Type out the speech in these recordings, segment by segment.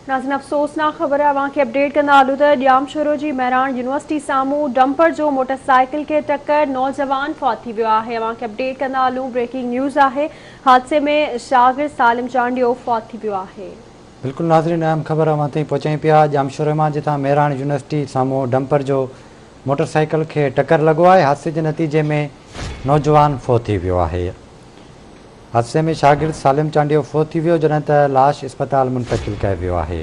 ناظرين افسوسناڪ خبر اوهان کي اپڊيٽ ڪندا هلون ته ڄامشورو جي مهراڻ يونيورسٽي سامهون ڊمپر جو موٽرسائيڪل کي ٽڪر، نوجوان فوت ٿي ويو آهي. اوهان کي اپڊيٽ ڪندا هلون بريڪنگ نيوز آهي، حادثي ۾ شاگرد سالم چانڊيو فوت ٿي ويو آهي. بلڪل ناظرين اهم خبر اوهان تائين پهچايون پيا ڄامشوري مان جتان مهراڻ يونيورسٽي سامهون ڊمپر جو موٽرسائيڪل کي ٽڪر لڳو آهي، حادثي جي نتيجي ۾ نوجوان فوت ٿي ويو آهي. حادثي ۾ شاگرد سالم چانڊيو فوت ٿي ويو جڏهن ته لاش اسپتال منتقل ڪيو ويو آهي.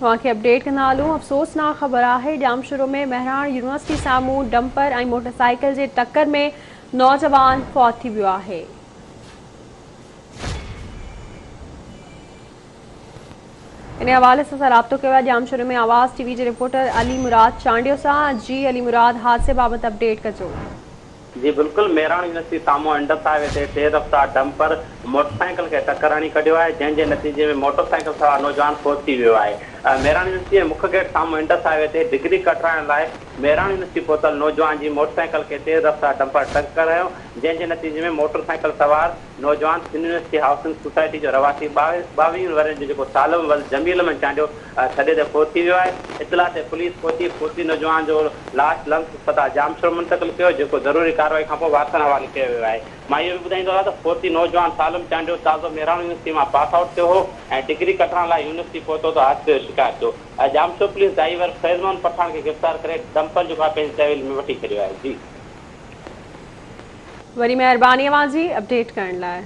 اوهان کي اپڊيٽ ڪندا هلون افسوسناڪ خبر آهي ڄامشورو ۾ مهراڻ يونيورسٽي سامهون ڊمپر ۽ موٽرسائيڪل جي ٽڪر ۾ نوجوان فوت ٿي ويو آهي. ان حوالي سان اسان رابطو ڪيو آهي ڄامشوري ۾ آواز ٽي وي جي رپورٽر علي مراد چانڊيو سان جي علي مراد حادثي بابت اپڊيٽ ڪجو. جي بلڪل مهراڻ يونيورسٽي سامهون انڊس هاء وي تي تيز رفتار ڊمپر موٽرسائيڪل کي ٽڪر هڻي ڪڍيو آهي جنهن جي نتيجي ۾ موٽرسائيڪل سوار نوجوان فوت ٿي ويو آهي مهراڻ يونيورسٽي جي مک گيٽ سامهون انڊس هاء وي تي ڊگري ڪڍرائڻ لاء مهراڻ يونيورسٽي پهتل نوجوان جي موٽرسائيڪل کي تيز رفتار ڊمپر ٽڪر هنيو جنهن جي نتيجي ۾ موٽرسائيڪل سوار نوجوان سنڌ يونيورسٽي هائوسنگ سوسائٽي جو رهواسي ٻاويهن ورهين جو جيڪو سالم ولد جميل احمد چانڊيو ٿڏي تي فوت ٿي ويو آهي. اطلاع تي پوليس پهچي فوتي نوجوان جو لاش لمس اسپتال ڄامشورو منتقل ڪيو جيڪو ضروري ڪارروائي کانپوء وارثن حوالي ڪيو ويو آهي. مان اهو به ٻڌائيندو هلان ته فوتي نوجوان سالم چانڊيو تازو مهراڻ يونيورسٽي مان پاس آئوٽ ٿيو هو ۽ ڊگري ڪڍرائڻ لاء يونيورسٽي پهتو ته حادثي جو شڪار ٿيو. ڄامشورو پوليس ڊرائيور فيض محمد پٺاڻ کي گرفتار ڪري ڊمپر جيڪو آهي پنهنجي تحويل ۾ وٺي ڇڏيو آهي. جي. وڏي مهرباني اوهان جي اپڊيٽ ڪرڻ لاء.